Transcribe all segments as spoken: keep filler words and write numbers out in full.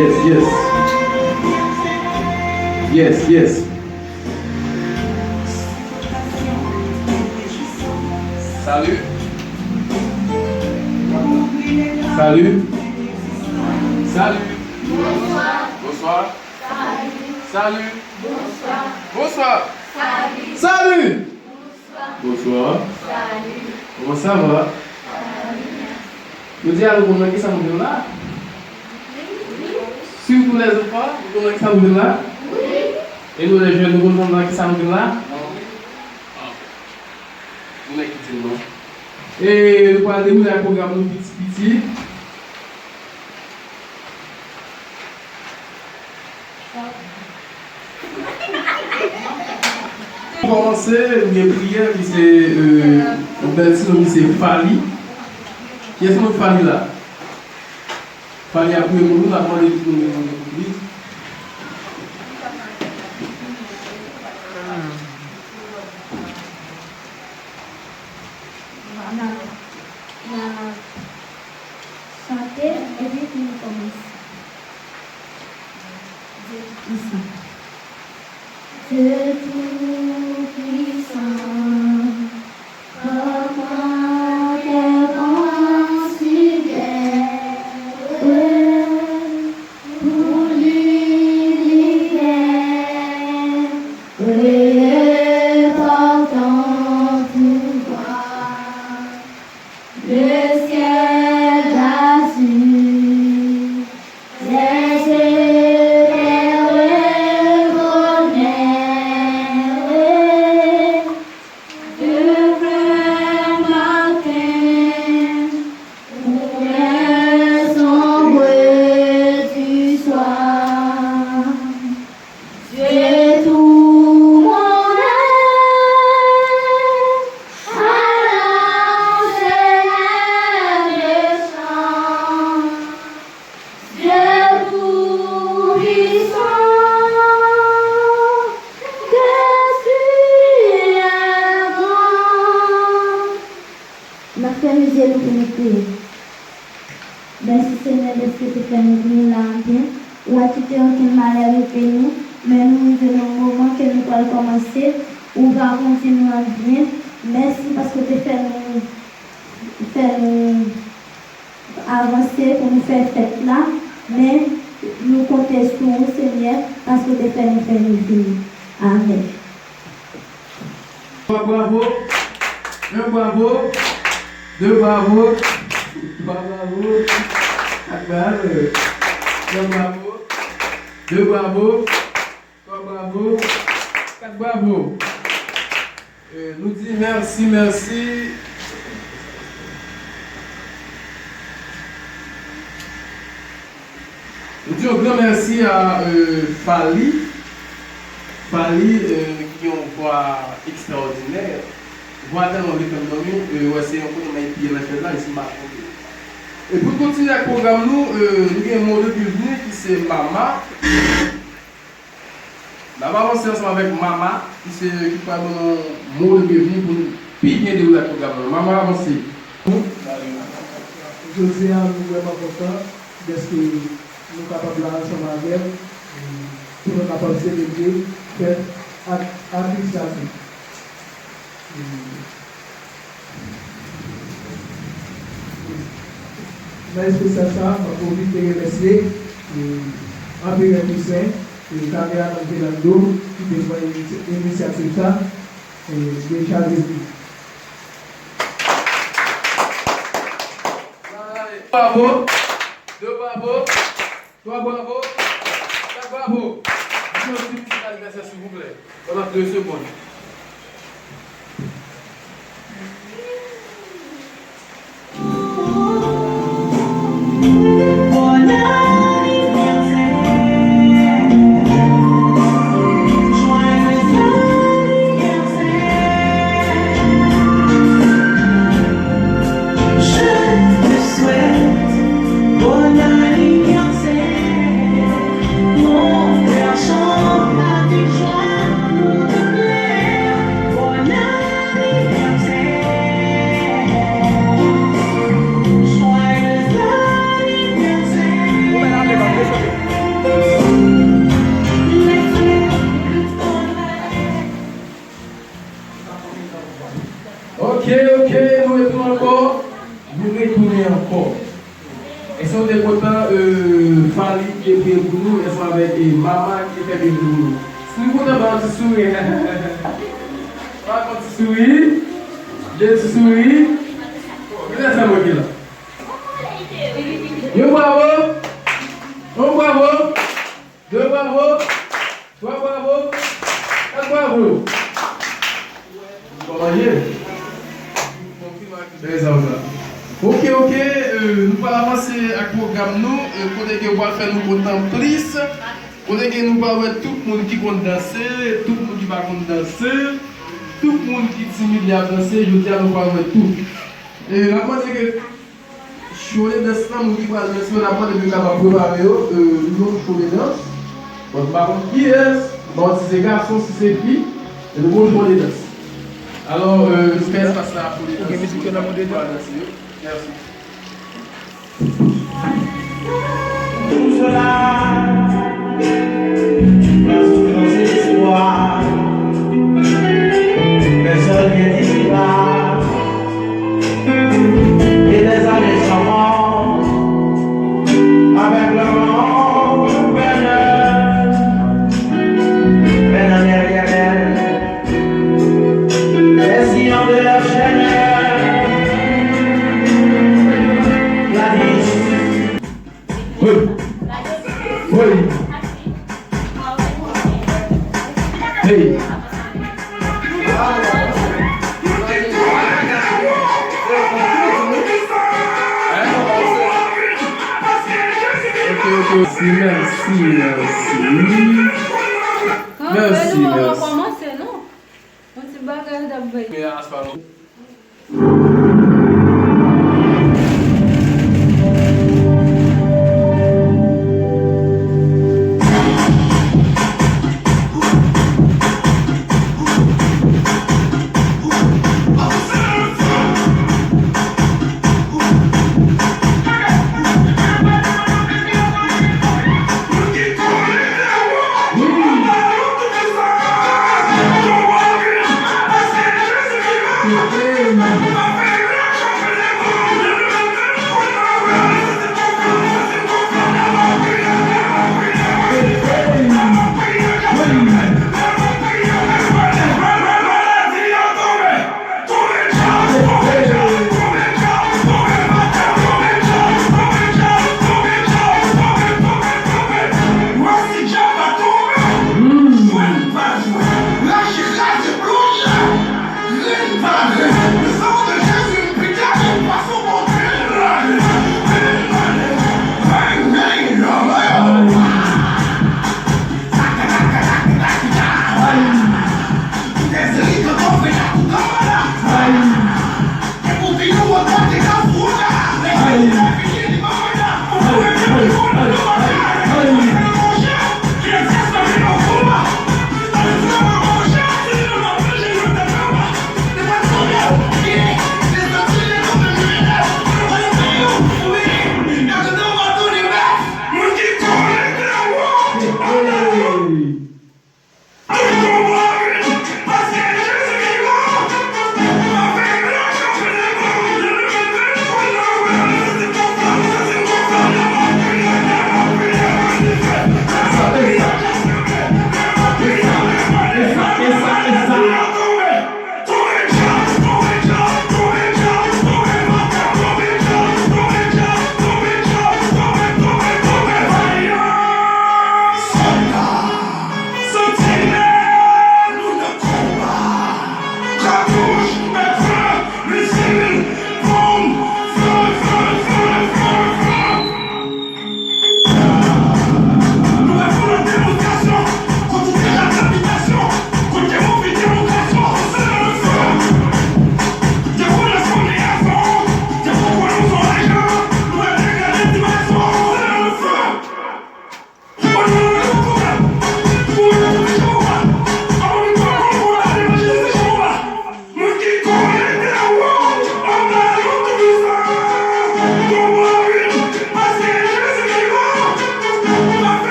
Yes, yes. Yes, yes. Salut. Salut. Salut. Bonsoir. Salut. Bonsoir. Bonsoir. Salut. Bonsoir. Salut. Comment ça va? Jodi a, nou konn nan kisa nou vin la? Surtout les enfants, nou konn nan kisa nou vin la? E nou, les jeunes, nou konn nan kisa nou vin la? Nou nèg ki di m non. E nou pral dewoule ak pwogram nou piti piti. Pou kòmanse, nou gen priyè ki se, euh, yon bèl ti nonm ki se Fally. Kiyès moun Fally la? Fally ap priye pou nou, n ap mande pou nou, nou, nou, nou. Vwala. N a chante epi pou nou kòmanse. Dye Toupisan. Dye Toupisan, kòmandè konsidere pou linivè, repòtan pouvwa de syèl dazur, les éclairs revolèrent de plein matin, couleurs sombres du soir. Dieu tout mon être, à l'enchère des chants. Dieu tout-puissant, que tu es grand. N ap fèmen zye nou pou nou priye. Mèsi, Senyè, dèske w te fè nou vini la a byen. Ou wè, kite okenn malè rive nou, men nou rive nan yon moman ke nou pral kòmanse. Ou va kondui nou an byen. Mèsi paske w te fè nou, fè nou avanse pou nou fè fèt la, men nou konte sou ou, Senyè, paske w te fè nou fè nou vini. Amèn. Twa bravo, un bravo, deux bravo, twa bravo, kat bravo, un bravo, deux bravo, twa bravo, kat bravo. Euh, nou di mèsi, mèsi. Nou di yon gran mèsi a, euh, Fally. Fally, euh, ki gen yon vwa ekstraòdinè. Vwa tèlman vle fè m dòmi, euh, wè se yon kote m ap piye nan chèz la, si m pa twonpe. E pou n kontinye ak pwogram nou, euh, nou gen mo de bienvenue ki se Mama. N ap avanse ansanm avèk Mama, ki se, ki pral ban nou mo de bienvenue pou nou pi byen dewoule ak pwogram nan. Mama, avanse. Jodi a, nou vrèman kontan dèske nou kapab la ansanm avè w, pou nou kapab selebre fèt ak atis la tou. Nan espesyal sa a, m ap pwofite remèsye, e, Anperè Toussaint, e, kameramann Velando, ki te pran initi-, inisyativ sa, e, de chaje li. Bravo! De bravo! Twa bravo, kat bravo. Di yon ti mizik anivèsè, silvouplè. Pandan de segonn. Bòn anivèsè. Joyeux anniversaire. Je te souhaite bon anniversaire. Mon cœur chante avec joie pour te plaire. Nou te kontan, euh, Fally ki te priye pou nou, ansanm avèk, eh, Mama ki te fè priye pou nou. Si nou kontan, ba yon ti souri. Ba yon ti souri. De ti souri. Kilè sa manke la? Yon bravo. Yon bravo. De bravo. Twa bravo. Kat bravo. Bon, manje. Bèl sa, sa. Ok, ok, euh, nou pral avanse ak pwogram nou, euh, kote ke w pral fè nou kontan plis, kote ke nou pral wè tout moun ki konn danse, tout moun ki pa konn danse, tout moun ki timid li ap danse, jodi a nou pral wè tout. E n ap mande ke cho de dans lan, moun ki pral danse yo, n ap mande pou yo kapab prepare yo, euh, yon cho de dans. Bon, m pa konn kiyès, bon, si se gason, si se fi, men nou gon cho de dans. Alò, euh, nou fè espas la pou cho de dans, pou moun ki pral danse yo. Mèsi. Tout cela, la souffrance et l'espoir, personne ne dit pas. Et des années sans mort, avec le vent, peine, peine en arrière-elle. Les sillons de leur chaîne, la vie. Hey. Hey. Hey. Ok, ok, ok. Mèsi, mèsi, mèsi. Mèsi, mèsi. Yon ti bagay t ap bay.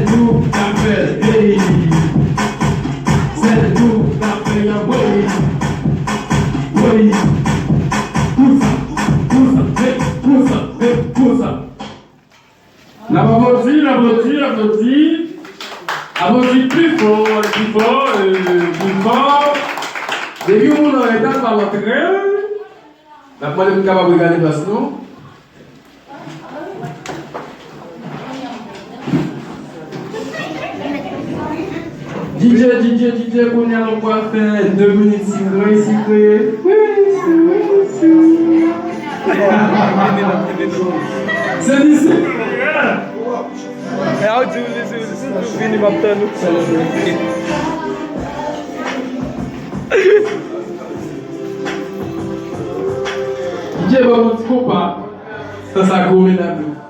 Nou k ap fè l, hey. Sèl nou k ap fè l, wey. Wey. Konsa, konsa, hey, konsa, hey, konsa. N ap aplodi, n ap aplodi, n ap aplodi. Aplodi pi fò, pi fò, euh, pi fò. Depi yon moun an reta, l pa rantre. N ap mande pou n kapab regade plas nou. DJ, DJ, DJ, kounye a nou pral fè de minit sikre, sikre. Se li, se li. E a w di w li, di w li, si w vini, m ap tann ou. DJ, ban m yon ti konpa. Sa, sa gwo medam yo.